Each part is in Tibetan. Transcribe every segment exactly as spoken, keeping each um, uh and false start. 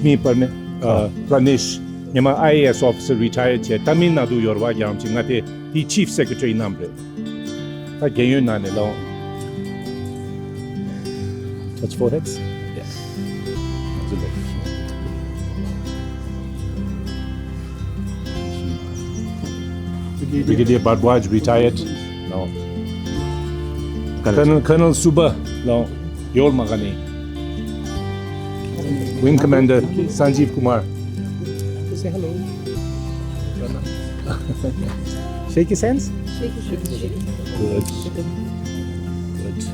མི་པར་ནེ་ཨ་པྲ་ནེཤ། ཉི་མ་ཨའི་ཨེ་ཨེས་ཨོ་ཕི་སར་རི་ཊ་ཡར་བྱས། ཏ་མིལ་ནཱ་ཌུ་ཡོད་རེད་པ། རྒྱལ་ཡུམ་ཆེ། ང་དེ་དེའི་ཆིཕ་སེ་ཀེ་ཊ་རི་གནང་བ་རེད། ད་རྒན་ཡོལ་གནང་ནས་ལོ། Touch foreheads? Yeah. Brigadier Bhardwaj, retired. No. Colonel, Colonel Suba, no. Yol Magani. Wing Commander Sanjeev Kumar. Say hello. Shake his hands. Shake, shake, shake. Good. Good.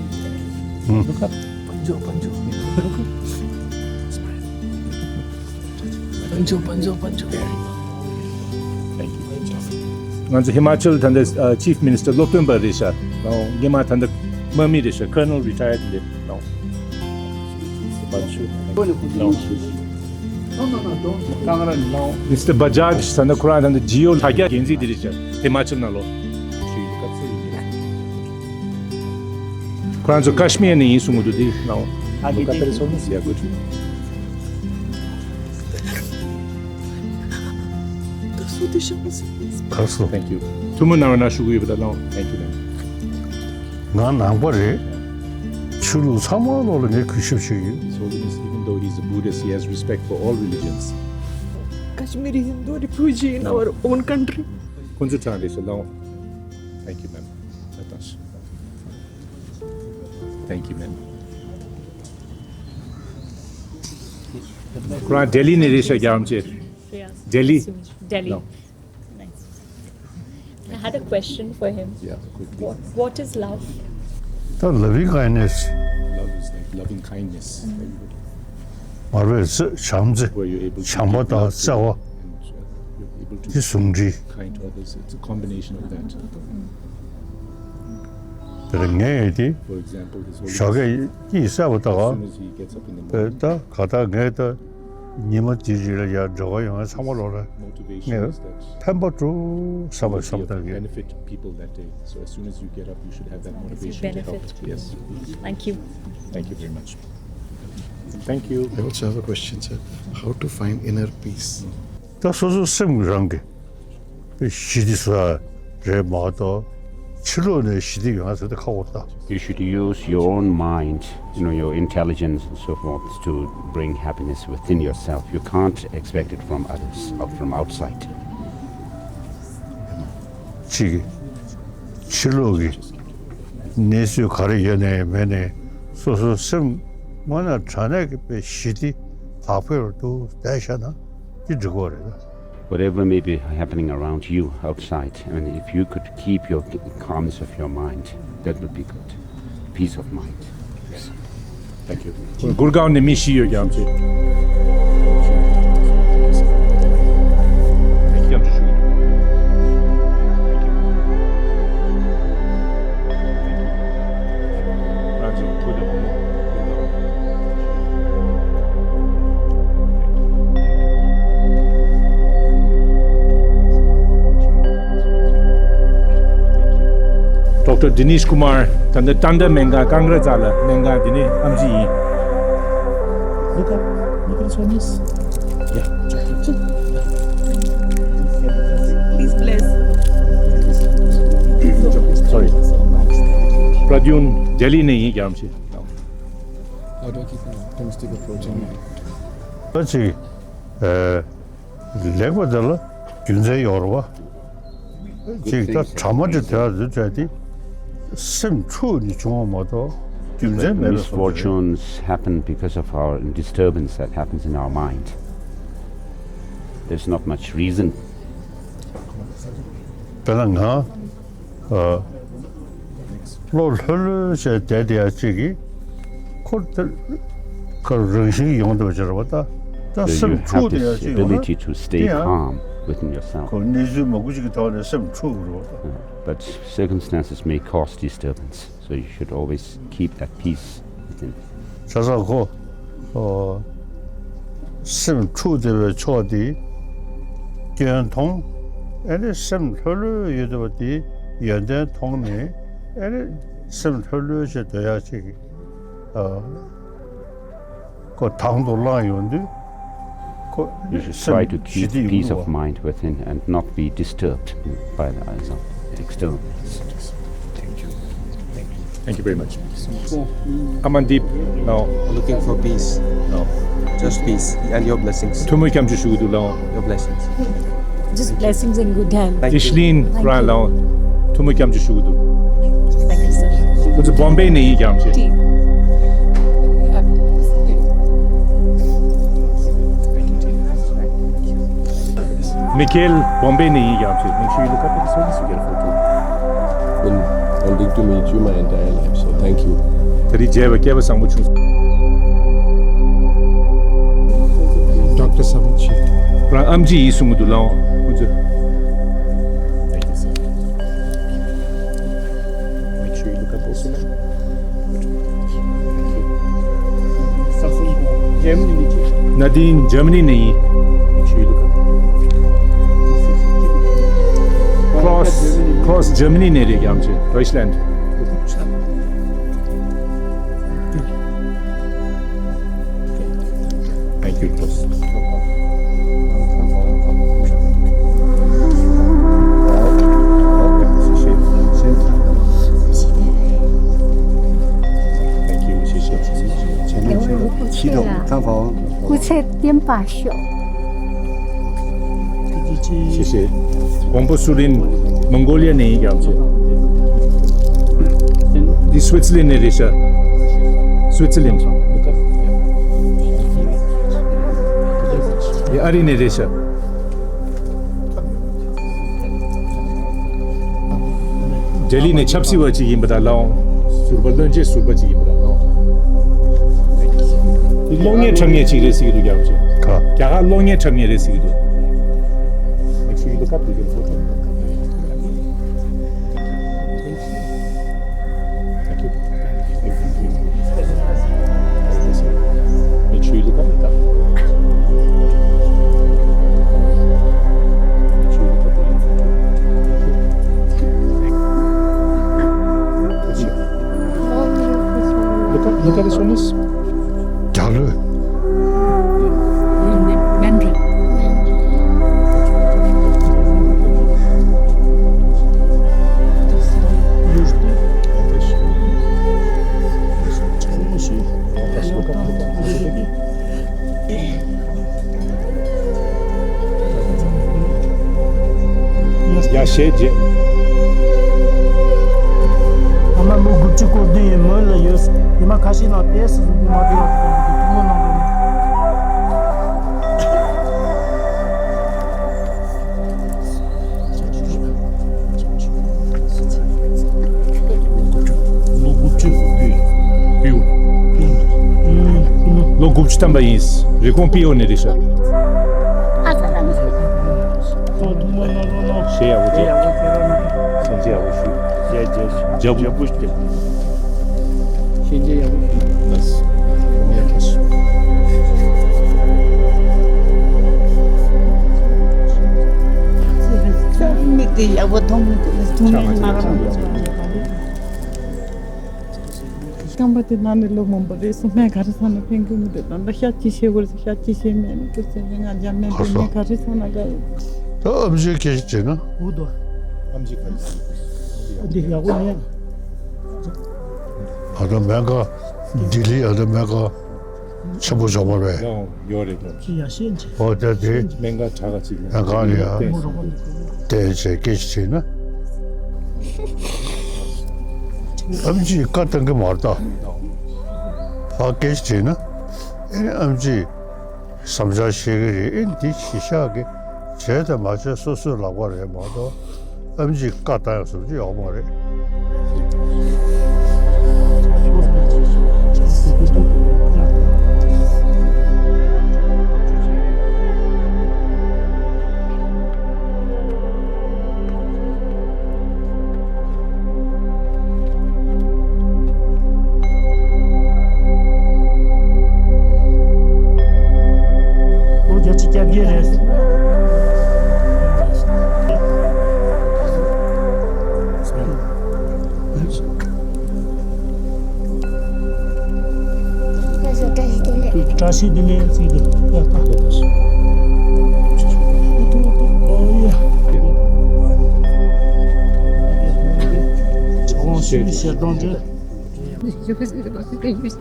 Look up. Pancho, Pancho. Look up. Smile. Pancho, Pancho, Pancho. ང་ཚོ་ཧི་མ་ཅལ་ད་ལྟ་ཨ་ཆིཕ་མི་ནི་སི་ཊར་སློབ་སྟོན་པ་རེད་ཤག་ལགས། སྔོན་མ་ད་ལྟ་དམག་མི་རེད་ཤག Colonel retired རེད་ལགས། Pancho. Mister Bajaj ད་ལྟ་ཁོ་རང་ད་ལྟ་ཇི་ཨོ་ལྷ་རྒྱལ་འགན་འཛིན་དེ་རེད་ཤག་ཧི་མ་ཅལ་ནང་ལོ། ཁོ་རང་ཚོ་ཀ་ཤི་མིར་ནས་ཡིན་གསུང་གི་འདུག་དེ་ལགས། ཨ་དེ་དེ། Yeah, good. Thank you. ཐུགས་སྨོན་གནང་རོགས་གནང་ཞུ་གི་ཡོད་པ་དང་། Thank you, ma'am. ང་ནང་པ་རེད། ཆོས་ལུགས་ཚང་མ་ལོག་ལ་ངས་གུས་ཞབས་བྱེད་ཀྱི་ཡོད། His Holiness, even though he's a Buddhist, he has respect for all religions. Kashmiri Hindu refugee in our own country. ཁོང་ཚོ་ཚང་རེད་ཤག་ལགས། Thank you, ma'am. Thank you, ma'am. ཁོ་རང་ལྡི་ལི་ནས་རེད་ཤག་རྒྱལ་ཡུམ་ཆེ། Delhi. Delhi. No. Nice. I had a question for him. Yeah, quickly. What, what is love? ད་loving kindness. Love is like loving kindness. Everybody. མར་པའི་བྱམས་བརྩེ། Where you're able to བྱམས་པ་དང་བརྩེ་བ། And, uh, you're able to དེ་ཟུང་འབྲེལ། Kind to others. It's a combination of that. དེ་ལ་ངས་ཡོད་དེ། For example, his Holiness, ཞོགས་ཀས་གཉིད་སད་པ་དང་། As soon as he gets up in the morning, ད་ག་ད་ངས་ད། ཉི་མ་དེ་རིང་ལ་ཡར་འགྲོ་ག་ཡོང་ཡ་ཚང་མ་ལོག་ལ་ངས་ཕན་པ་སྒྲུབ་བསམ་པ་བསམ་བཏང་གི། Benefit people that day. So as soon as you get up, you should have that motivation to help. Yes. Thank you. Thank you very much. Thank you. I also have a question, sir. How to find inner peace? ད་སོ་སོ་སེམས་རང་གི་ཞི་བདེ་ས་རེད་མ་གཏོགས་ཕྱི་ལོགས་ནས་ཞི་བདེ་ཡོང་ཡ་ཟེར་ད་ཁག་པོ་རེད་ད། You should use your own mind, you know, your intelligence and so forth to bring happiness within yourself. You can't expect it from others or from outside. གཅིག་ཕྱི་ལོགས་ཀྱི་གནས་ཚུལ་ག་རེ་ཡོད་ནའི་མེད་ནའི་སོ་སོའི་སེམས་དངོས་གནས་དྲང་གནས་ཀྱི་དཔེ་ཞི་བདེ་བག་ཕེབས་འདུག་བསྡད་བཞག་ན་དེ་འགྲིག་གི་རེད། Whatever may be happening around you outside, I mean, if you could keep your calmness of your mind, that would be good. Peace of mind. Yes. Thank you. Gurgaon ནས་མི་བཞི་ཡོད་རྒྱལ་ཡུམ་ཆེ། Doctor Dinesh Kumar ད་ལྟ་ཏན་ཏན་སྨན་ཁང་ཀང་ར་ཛ་ལ་སྨན་ཁང་འདི་ནས་ཨེམ་ཆི་ཡིན། Look up, look at his holiness. Yeah. Please bless. Sorry. Pradyun, Delhi ནས་ཡིན་རྒྱལ་ཡུམ་ཆེ། How do I keep a optimistic approach in life? ད་ཅིག་ཨེ། ལེགས་པ་དེ་ལ་རྒྱུ་མཚན་ཡོད་རེད་བ། ཅིག་ད་དྲ་མ་འདི་དེ་ལ་འདི་བྱས་ཏེ་སེམས་འཁྲུག་ནས་བྱུང་བ་མ་གཏོགས་རྒྱུ་མཚན་མེད་པའི་བཟོ་འདྲ་རེད། Misfortunes happen because of our disturbance that happens in our mind. There's not much reason. དཔེར་ན་ང་ཨ། བློ་ལྷོད་ལྷོད་བྱས་བསྡད་བསྡད་ཡ་གཅིག་གིས་ཁོ་དེ་ཁོ་རང་བཞིན་གྱིས་ཡོང་བསྡད་པ་ཅིག་རེད་བ། ད་ད་So you སེམས་འཁྲུག་have བསྡད་ཡ་this གཅིག་ཡོང་ན་ability to དེ་stay ཡང་calm within yourself. ཁོ་གནས་ཚུལ་མང་པོ་ཅིག་གི་ཐོག་ནས་སེམས་འཁྲུག་གི་རེད་བ། But circumstances may cause disturbance, so you should always keep that peace within. བྱས་ཙང་ཁོ། ཨོ། སེམས་འཁྲུག་བསྡད་པའི་ཕྱོགས་དེ་སྐྱོན་མཐོང་། ཨེ་ནི་སེམས་ལྷོད་ལྷོད་ཡོད་བསྡད་པ་དེ་ཡོན་ཏན་མཐོང་ནས། ཨེ་ནི་སེམས་ལྷོད་ལྷོད་བྱས་སྡོད་ཡག་ཅིག་ཨ། ཁོ་དང་དུ་བླངས་ཡོང་དུས། You should try to keep peace of mind within and not be disturbed by the, uh, some external. Thank you. Thank you very much. Amandeep, no. Looking for peace. No. Just peace and your blessings. ཐུགས་སྨོན་སྐྱབས་འཇུག་ཞུ་གི་འདུག་ལགས། Your blessings. Just blessings and good health. Thank you. Ishlin་རང་ལགས། ཐུགས་སྨོན་སྐྱབས་འཇུག་ཞུ་གི་འདུག Thank you, sir. ཁོང་ཚོ་བོམ་བེ་ནས་ཡིན་རྒྱུ་རེད། མི་ཁེལ་བོམ་བེ་ནས་ཡིན་རྒྱུ་རེད། Make sure you look up at this one so you get a photo. Been wanting to meet you my entire life, so thank you. ད་རེས་མཇལ་བ་སྐལ་བ་བཟང་པོ་བྱུང་སོང་། Doctor Sabachi. རང་ཨེམ་ཆི་ཡིན་གསུང་གི་འདུག་ལགས། ཁོང་ཚོས། Make sure you look up also. ན་དིན་ཇར་མ་ནི་ནས་ཡིན། Make sure you look up. Cross, Cross ཇར་མ་ནི་ནས་རེད། ཡང་ཅི་Deutschland. Thank you, Cross. Thank you. 谢谢。 སྐུ་ཚེ་བརྟན་པར་ཤོག 谢谢。 དགོན་པ་སུ་རིན། མོང་གོ་ལི་ཡ་ནས་ཡིན་རྒྱུ་རེད། འདི་སུའི་ཙི་ལན་ནས་རེད་ཤག་སུའི་ཙི་ལན། འདི་ཨ་རི་ནས་རེད་ཤག་ལྡི་ལི་ནས་ཆབ་སྲིད་པ་ཅིག་ཡིན་པ་དང་ལགས། ཟུར་པ་བློན་ཆེན་ཟུར་པ་ཅིག་ཡིན་པ་དང་ལགས། འདི་གློག་བརྙན་འཁྲབ་མཁན་ཅིག་རེད་ཟེར་གྱི་འདུག་རྒྱ་གར་ཅིག་ག་རྒྱ་གར་གློག་བརྙན་འཁྲབ་མཁན་རེད་ཟེར་གྱི་འདུག Make sure you look up, you can photo. Thank you. Make sure you look up. Make sure you look up. Look up, look at this one, miss. རྒྱ་ལོས། མན་རེད། ཡ་ཤེས་རྗེ། ཨ་མ་ལོ་དགུ་བཅུ་གོ་བདུན་ཡིན་མོན་ལ་ཡོད། ཉི་མ་ཁ་ཤས་ནང་ཏོག་ཙམ་ཟིན་པའི་མ་བདེ་བ་དེ་ཐུགས་སྨོན་གནང་དགོས། ལོ་དགུ་བཅུ་དགུ། ལོ་དགུ་བཅུ་ཐམ་པ་ཡིན། རི་ཀོན་པི་ཨོ་ནས་རེད་ཤག་ཤེས་ཡག་པོ་བྱེད། ཤེས་བྱ་ཡག་པོ་ཞུ། རྒྱ་རྒྱ་རྒྱ་བུ། རྒྱ་བུ། ཤེས་བྱ་ཡག་པོ་ཞུ། ལགས། ཡག་པོ་ཞུ། མིག་དེ་ཡག་པོ་མཐོང་མི་འདུག་མཐོང་མིན་མ་རེད། རྐང་པ་དེ་ནང་ནས་ལོ་མང་པོ་རེད་སོང་། སྨན་ག་རེ་ཟ་ན་ཕན་གི་མི་འདུག་ད་ལྟ་ཤ་ཅི་བྱེད་དགོས་རེད། ཤ་ཅི་བྱེད་མེད་ནི་ཁུ་ཚེ་ང་འཇམ་མེད་ཁ་སོ། མེད་ག་རེ་ཟ་ན་དགའ་ཡོད། ད་ཨམ་ཆི་སྐད་ཆ་བྱས་ན། འུ་དོ། ཨམ་ཆི་ག་རེ་ཟ་ན། འདི་ཡག་པོ་མེད། ཨ་ད་སྨན་ཁང་། ལྡི་ལི་ཨ་ད་སྨན་ཁང་ཆེན་པོ་བྱུང་བ་རེད། ཡང་ཡོད་རེད་དོ། ཅི་ཡ་ཤེས་ཅི། ཨོ་ད་དེ། སྨན་ཁང་གྲགས་ཅིག་ཡིན། སྨན་ཁང་ལ་ཡ། བསྟན་བྱས་སྐད་ཆ་བྱས་ན། ཨམ་ཆིས་བཀའ་བཏང་གི་མ་རེད་ད། ཕར་སྐད་ཆ་དྲིས་ན། ཨེ་ནི་ཨམ་ཆིས་བསམ་འཆར་བཤད་གི་རེད། ཨེ་ནི་འདི་གཞི་བཞག་གི་བྱས་དང་མ་བྱས་སོ་སོའི་ལག་པ་རེད་མ་གཏོགས། ཨམ་ཆིས་བཀའ་བཏང་ཡག་བཟོ་རྒྱུ་ཡོད་མ་རེད། ལོ་བརྒྱད་ཅུ་གྱ་བརྒྱད་རེད། བཀྲ་ཤིས་བདེ་ལེགས་ཟེར་གྱི་འདུག་ཡ་ད། ཞེས་གཏོང་ཅན། སྐྱབས་རིམ་བཞེས་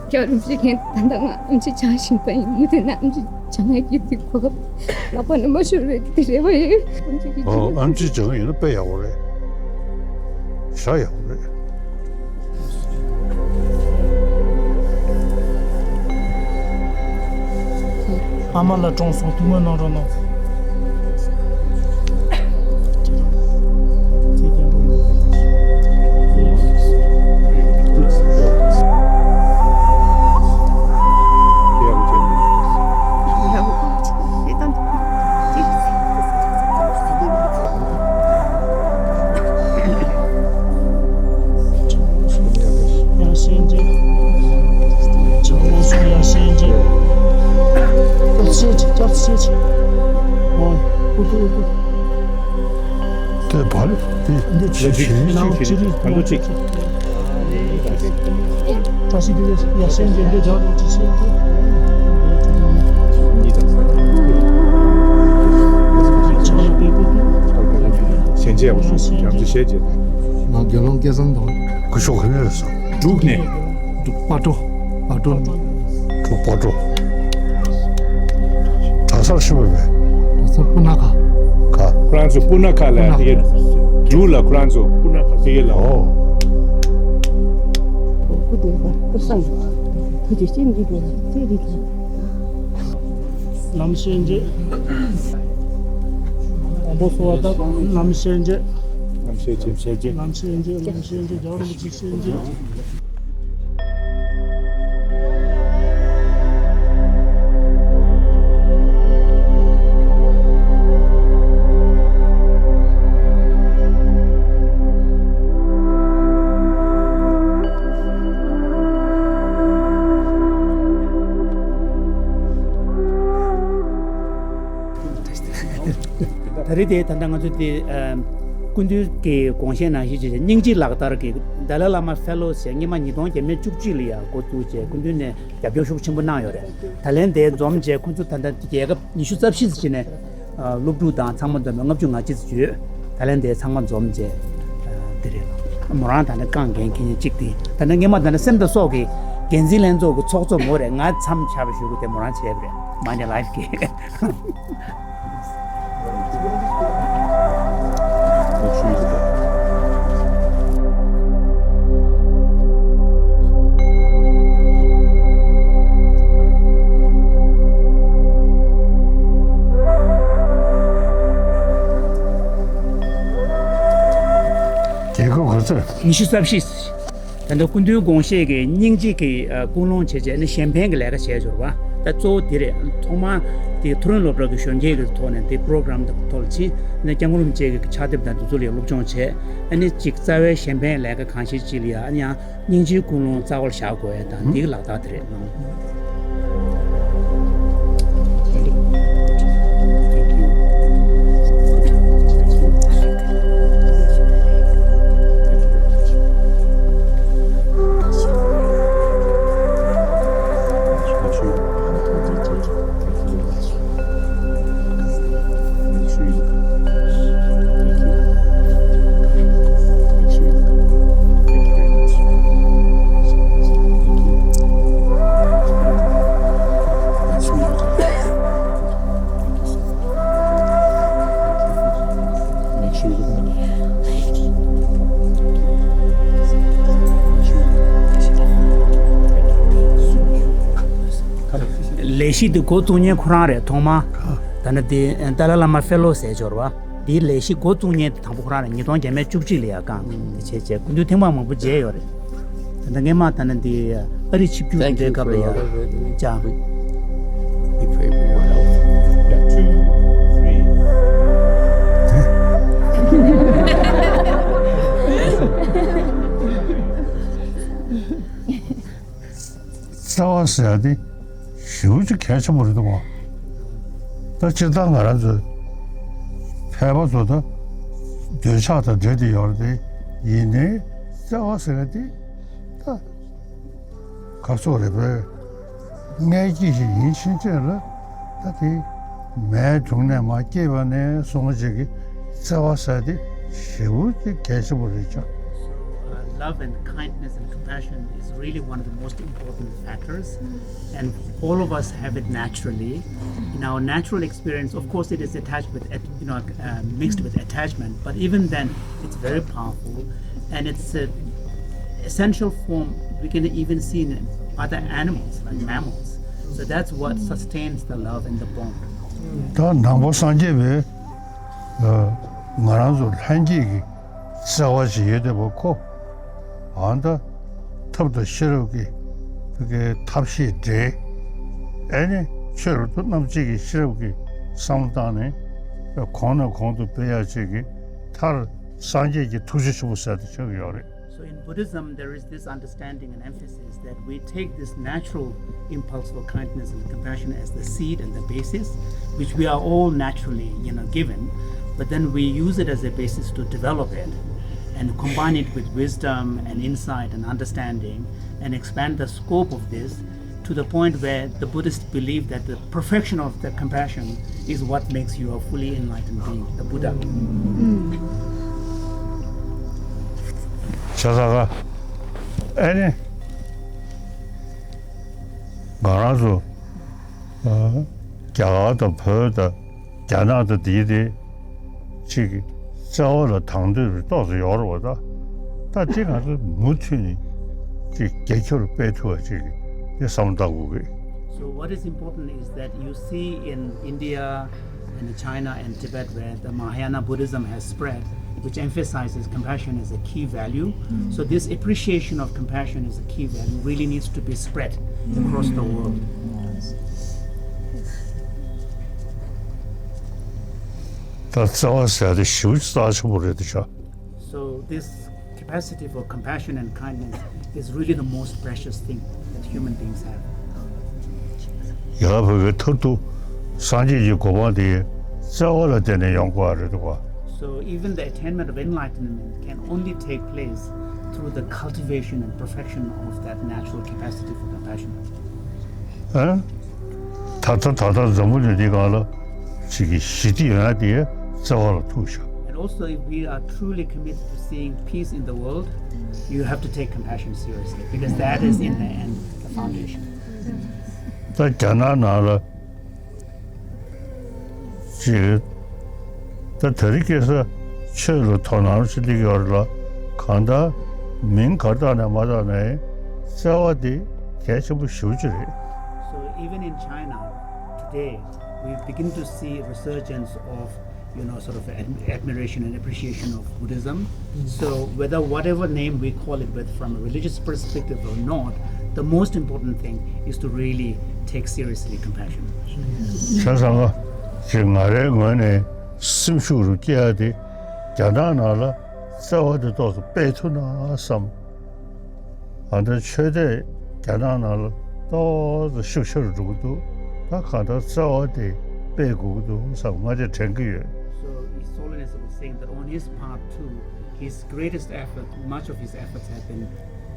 མཁན་ད་ལྟ་ང་ཨམ་ཆི་བྱང་བཞིན་པ་ཡིན། མུ་མཐུད་ནས་ཨམ་ཆི་བྱང་ཡག་གི་དུས་གོ་སྐབས་ལག་པ་ནས་མ་ཤོར་བའི་དེ་རེ་བ་ཡོད། ཨམ་ཆི་ཨོ། ཨམ་ཆི་སྦྱང་ཡིན་ན་དཔེ་ཡག་པོ་རེད། ཞེ་དྲག་ཡག་པོ་རེད། ཨ་མ་ལགས་གྲོངས་སོང་། ཐུགས་སྨོན་གནང་རོགས་གནང་། ཡ་ཤེས་རྒྱལ། ཆང་ལོ་སོང་ཡ་ཤེས་རྒྱལ། སྐྱབས་ཤེས་ཆེ། སྐྱབས་ཤེས་ཆེ། ཨོ། ཨུ་ཏུ་ཨུ་ཏུ། དེ་བར་དེ་འདི་ཆུ་ཆུ་ཆུ་ནང་ཆུ་རིགས་ད་ལོ་གཅིག་བཀྲ་ཤིས་བདེ་ལེགས། ཡ་ཤེས་རྒྱལ་འདི་རྒྱག་རོགས་ཅི་ཤེས་རྒྱལ། ཆང་ལོ་པའི་ཨུ་ཏུ། ཞལ་མཇལ་ཡག་པོ་ཞུ། ཡང་ཅི་ཞལ་མཇལ། ང་དགེ་སློང་སྐལ་བཟང་དང་། སྐུ་ཞབས་ག་ནས་རེད་སོང་། འབྲུག་ནས། འབྲུག་སྤ་གྲོ། སྤ་གྲོ། འབྲུག་སྤ་གྲོ། གྲྭ་སར་ཤི་བ་བས། གྲྭ་སར་སྤུ་ན་ཁ། ཁ། ཁོ་རང་ཚོ་སྤུ་ན་ཁ་ལ། སྤུ་ན་ཁ། དེ་གའི་འབྲུག་ལ་ཁོ་རང་ཚོ་སྤུ་ན་ཁ་དེ་གའི་ལ། ཨོ། སྐུ་གདུང་དང་སྐུ་བསང་། ཐུགས་རྗེ་ཅན་གྱི་སྒོ་ལ་ཚེ་རིང་ལ། ལམ་ཤེས་རྗེ། དང་པོ་གསོལ་བ་བཏབ། ལམ་ཤེས་རྗེ། ལམ་ཤེས་རྗེ། ལམ་ཤེས་རྗེ། ལམ་ཤེས་རྗེ། རྒྱལ་བ་རིན་པོ་ཆེ་ཤེས་རྗེ། ད་རེས་དེ་ད་ལྟ་ང་ཚོ་དེ་ཨ་སྐུ་མདུན་གྱི་དགོངས་བཞེད་ནང་བཞིན་བྱས་སྙིང་རྗེ་ལག་བསྟར་གྱི་ཌལ་ལའི་བླ་མ་ཕེ་ལོ་ཟེར་སྔོན་མ་ཉིས་སྟོང་བརྒྱ་མེད་བཅུ་གཅིག་ལ་ཡང་འགོ་བཙུགས་བྱས་སྐུ་མདུན་ནས་རྒྱབ་སྐྱོར་ཤུགས་ཆེན་པོ་གནང་ཡོད་རེད། ད་ལན་དེ་འཛོམས་བྱས་ཁོང་ཚོ་ད་ལྟ་རྒྱལ་ཁབ་ཉི་ཤུ་རྩ་བཞི་ཙམ་ནས་ཨ་སློབ་ཕྲུག་དང་ཚང་མ་འཛོམས་པའི་ལྔ་བཅུ་ང་གཅིག་ཙམ་ཡོད། ད་ལན་དེ་ཚང་མ་འཛོམས་བྱས་ཨ་དེ་རེད། མོ་རང་ད་ནི་རྐང་འགན་འཁྱེར་མཁན་གཅིག་དེ་ད་ནི་སྔོན་མ་ད་ནི་སེམས་དང་སྲོག་གི་འགན་འཛིན་ལྷན་ཚོགས་ཀྱི་ཚོགས་གཙོ་མོ་རེད། ང་མཚམས་ཆགས་པའི་ཞུ་གི་དེ་མོ་རང་བྱས་པ་རེད། མ་ཎི་ལའིབ་ཀྱི། རྒྱལ་ཁབ་ག་ཚོད། ཉི་ཤུ་རྩ་བཞི། ད་ལྟ་སྐུ་མདུན་དགོངས་བཞེད་ཀྱི་སྙིང་རྗེ་གི་ཨ་ཀུན་སློང་བྱས་རྗེས་ནི་གཞན་ཕན་གྱི་ལས་ཀ་བྱས་འབྱོར་བ་ད་གཙོ་བོ་འདི་རེད། ཐོག་མར་དེ་མཐོ་རིམ་སློབ་གྲྭ་གི་གཞོན་སྐྱེས་ཀྱི་ཐོག་ནས་དེ་པོ་རོ་གྷ་རམ་དང་ཐོག་ལ་ཕྱིན་ནས་སྐྱབས་མགོན་རིན་པོ་ཆེ་གི་ཕྱག་དེབ་དང་དེ་ཚོ་ལ་སློབ་སྦྱོང་བྱས། ཨ་ནི་གཅིག་རྩ་བའི་གཞན་ཕན་ལས་ཀ་གང་ཞིག་ཅིག་ལ་ཡང་ཨ་ནི་ཡང་སྙིང་རྗེའི་ཀུན་སློང་རྩ་བ་ལ་བཞག་དགོས་ཡ་དང་འདི་གི་ལག་བསྟར་དེ་རེད་གནང་། ལས་གཞི་འདི་འགོ་བཙུགས་མཁན་ཁོ་རང་རེད། ཐོག་མ་ད་ནི་འདི་ཏཱ་ལའི་བླ་མ་ཕེ་ལོ་ཟེར་འབྱོར་བ་འདིའི་ལས་གཞི་འགོ་བཙུགས་མཁན་དེ་དང་པོ་ཁོ་རང་རེད། ཉིས་སྟོང་བརྒྱ་མེད་བཅུ་གཅིག་ལ་ཡར་བསྐངས། དེ་བྱས་བྱས་སྐུ་མདུན་ཐེངས་མང་མང་པོ་མཇལ་ཡོད་རེད། ད་ལྟ་སྔས་མ་ད་ནི་འདི་ཨ་རི་ཆིབས་བསྒྱུར་འདིའི་སྐབས་ལ་ཡར་བཅར། We pray for your health. Yeah, two, three. བརྩེ་བ་ཟེར་ཡ་དེ་ཞེ་པོ་ཅིག་གལ་ཆེན་པོ་རེད་འདུག་ག་ད་སྤྱིར་བཏང་ང་རང་ཚོའི་ཕལ་པ་ཚོ་ད་འདོད་ཆགས་དང་འབྲེལ་ཏེ་ཡོད་རེད་དེ། ཡིན་ནའི་བརྩེ་བ་ཟེར་ཡ་དེ་ད་ག་ཚོད་རེད་པས། མངལ་སྐྱེས་ཤིག་ཡིན་ཕྱིན་ཆད་ལ་ད་དེ་མའི་དྲུང་ནས་མར་སྐྱེས་པ་ནས་སོང་ཅིག་གི་བརྩེ་བ་ཟེར་དེ་ཞེ་པོ་ཅིག་གལ་ཆེན་པོ་རེད་ཤག Uh, love and kindness and compassion is really one of the most important factors, and all of us have it naturally. In our natural experience, of course, it is attached with, at- you know, uh, mixed with attachment. But even then, it's very powerful, and it's an essential form we can even see in other animals, like mammals. So that's what sustains the love and the bond. ད་ནང་པ་སངས་རྒྱས་པའི་ང་རང་ཚོ་ལྷན་སྐྱེས་ཀྱི་བརྩེ་བ་ཞིག་ཡོད་བསྡད་པ་ཁོ། ཨ་ད་ཐབས་དང་ཤེས་རབ་ཀྱི་ཐབས་ཤེས་འདྲེས། ཨེ་ནི་ཆོས་རབ་ཏུ་རྣམ་འབྱེད་ཀྱི་ཤེས་རབ་ཀྱི་བསམ་བློ་བཏང་ནས་གོང་ནས་གོང་དུ་སྤེལ་ཡག་ཅིག་གི་མཐར་སངས་རྒྱས་ཀྱི་ཐུགས་རྗེ་ཆེན་པོ་ཟེར་དེ་ཆགས་ཀྱི་ཡོད་རེད། So in Buddhism, there is this understanding and emphasis that we take this natural impulse for kindness and compassion as the seed and the basis, which we are all naturally, you know, given, but then we use it as a basis to develop it and combine it with wisdom and insight and understanding and expand the scope of this to the point where the Buddhists believe that the perfection of the compassion is what makes you a fully enlightened being, the Buddha. བྱས་ཙང་ཨ་ནི་ང་རང་ཚོ་ཨ་རྒྱ་གར་དང་བོད་དང་རྒྱ་ནག་དང་དེའི་དེ་ཅིག་བརྩེ་བ་ལ་དང་དོད་རུ་ཏོག་ཙམ་ཡོད་རེད་བ། ད་ད་དེ་ང་ཚོ་མུ་མཐུད་ནས་ཅིག་རྒྱ་ཁྱོན་ལ་སྤེལ་ཐུབ་པ་ཅིག་དེ་བསམ་བློ་བཏང་དགོས་ཀྱི། So what is important is that you see in India and China and Tibet, where the Mahayana Buddhism has spread, which emphasizes compassion as a key value. So this appreciation of compassion as a key value really needs to be spread across the world. ད་བརྩེ་བ་ཟེར་དེ་ཞེ་པོ་ཅིག་རྩ་ཆེན་པོ་རེད་དེ་ཤག So this capacity for compassion and kindness is really the most precious thing that human beings have. ཡ་བོད་པའི་མཐར་ཐུག་སངས་རྒྱས་ཀྱི་གོ་འཕང་དེ་བརྩེ་བ་ལ་བརྟེན་ནས་ཡོང་དགོས་པ་རེད་འདུག་ག So even the attainment of enlightenment can only take place through the cultivation and perfection of that natural capacity for compassion. ཨ། ད་ལྟ་ད་ལྟ་འཛམ་བུ་གླིང་འདི་སྒང་ལ་ཅིག་གི་ཞི་བདེ་ཡོང་ཡ་དེ་བརྩེ་བ་ལ་ཐུག་བཞག And also, if we are truly committed to seeing peace in the world, you have to take compassion seriously, because that is, in the end, the foundation. ད་རྒྱ་ནག་ནང་ལ་ཅིག་ད་དེ་རིང་ཁ་སང་ཆོས་ལ་དོ་སྣང་ཞིག་སླེབས་ཡོད་རེད་ལ། གང་ལྟར་མིང་ག་རེ་བཏགས་ནའི་མ་བཏགས་ནའི་བརྩེ་བ་དེ་གལ་ཆེན་པོ་ཞེ་པོ་ཅིག་རེད། So even in China today, we begin to see a resurgence of, you know, sort of ad- admiration and appreciation of Buddhism. So whether, whatever name we call it, whether from a religious perspective or not, the most important thing is to really take seriously compassion. བྱས་ཙང་ཅིག་ང་རའི་ངོས་ནས་སེམས་ཤུགས་རུ་སྐྱེ་ཡ་དེ་རྒྱ་ནག་ནང་ལ་བརྩེ་བ་དེ་ཏོག་ཙམ་སྤེལ་ཐུབ་ན་བསམ། ཨ་ད་ཆོས་དད་རྒྱ་ནག་ནང་ལ་ཏོག་ཙམ་ཤུགས་ཆེ་རུ་འགྲོ་གི་འདུག་ད་གང་ལྟར་བརྩེ་བ་དེ་སྤེལ་དགོས་ཀྱི་འདུག་བསམ་ང་ཅག་དྲན་གྱི་ཡོད། So His Holiness was saying that on his part too, his greatest effort, much of his efforts have been,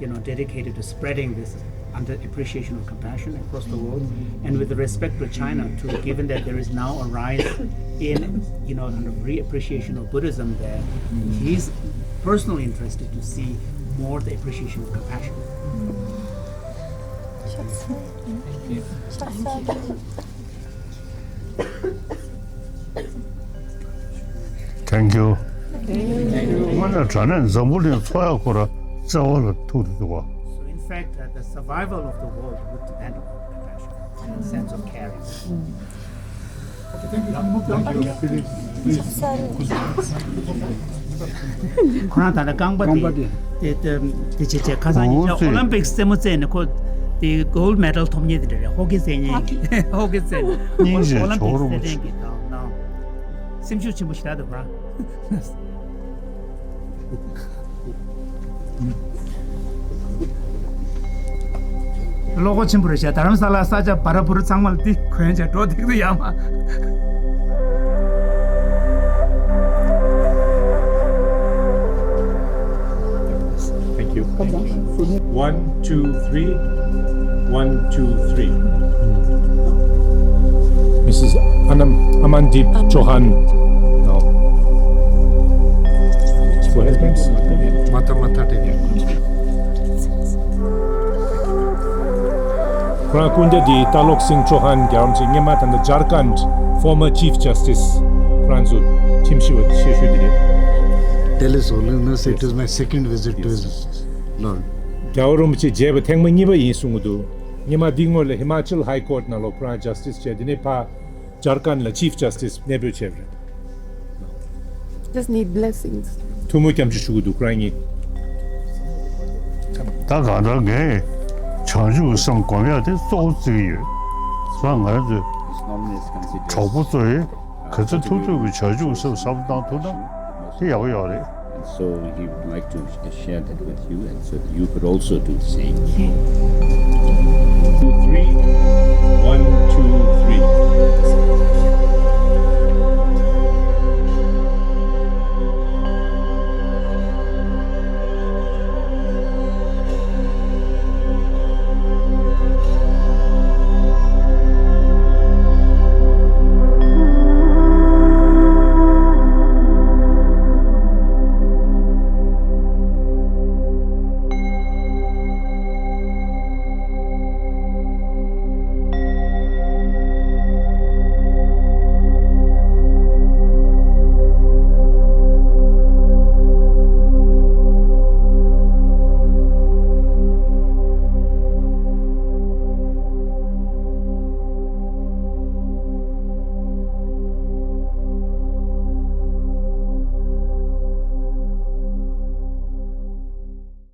you know, dedicated to spreading this under appreciation of compassion across the world. And with respect to China too, given that there is now a rise in, you know, kind of reappreciation of Buddhism there, he's personally interested to see more the appreciation of compassion. Thank you. དངོས་གནས་དྲང་གནས་འཛམ་བུ་གླིང་འཚོ་ཡག་ཁོ་རང་བརྩེ་བ་ལ་ཐུག་འདུག་བ། So in fact, uh, the survival of the world would depend on compassion and sense of caring. ཁོ་རང་ད་ལྟ་རྐང་པ་དེ་དེ་དེ་དེ་བྱས་བྱས་ཁ་སང་ཉིན་ཞག་ཨོ་ལིམ་པིག་སི་རྩེད་མོ་རྩེས་ནས་ཁོ་དེ་གོལ་མེ་ཌལ་ཐོབ་མཁན་དེ་འདྲ་རེད། ཧོ་ཀི་རྩེད་མཁན། ཧོ་ཀི་རྩེད་ནས་སྙིང་རྗེ་ཨོ་ལིམ་པིག་ཇོ་བོ་རིན་པོ་ཆེ། རྩེད་མཁན་གྱི་ད་ནང་སེམས་ཤུགས་ཆེན་པོ་ཞེ་དྲག་འདུག་ཁོ་རང་། བློ་ཁོག་ཆེན་པོ་རེད་ཤག་རྡ་རམ་ས་ལ་ས་ཆ་བ་ར་བུ་ར་ཚང་མ་ལ་འདི་གོན་བྱས་འགྲོ་ཐིག་ཏུ་ཡར་མར། Thank you. One, two, three. One, two, three. Missus Anam, Amandeep Chauhan. No. Go ahead, please. ད་མ་ཐག་དེ་ཡོད། ཁོ་རང་སྐུ་ཟླ་འདིའི་ཏཱ་ལོག་སིང་ཆོ་ཧན་རྒྱལ་བ་རིན་པོ་ཆེ་སྔོན་མ་ད་ལྟ་ཇར་ཁན་ཌི་former Chief Justice ཁོ་རང་ཚོ་ཁྲིམས་ཞིབ་པ་ཆེ་ཤོས་དེ་རེད། Delhi Holiness, it is my second visit to His Lord. རྒྱལ་བ་རིན་པོ་ཆེ་མཇལ་བ་ཐེངས་མ་གཉིས་པ་ཡིན་གསུང་གི་འདུག་སྔོན་མ་འདིའི་སྔོན་ལ་ཧི་མ་ཅལ་ཧའི་ཀོར་ཊི་ནང་ལོགས་ཁོ་རང་ཇ་སི་ཊི་སི་བྱས། དེ་ནས་ཕར་ཇར་ཁན་ཌི་ལ་ཅིཕ་ཇ་སི་ཊི་སི་གནས་སྤོས་བྱས་པ་རེད། Just need blessings. ཐུགས་སྨོན་སྐྱབས་འཇུག་ཞུ་གི་འདུག་ཁོ་རང་གཉིས། ད་གང་ལྟར་ངས་བྱང་ཆུབ་ཀྱི་སེམས་སྒོམ་ཡག་དེ་གཙོ་བོ་བརྩི་གི་ཡོད། ས་ང་ཚོས་གྲོགས་པོ་ཚོ་ཡིས་ག་ཚོད་ཐུབ་ཐུབ་ཀྱི་བྱང་ཆུབ་ཀྱི་སེམས་བསམ་བློ་བཏང་ཐུབ་ན་དེ་ཡག་པོ་ཡོད་རེད། And so he would like to share that with you, and so that you could also do the same. Two, three. One, two, three.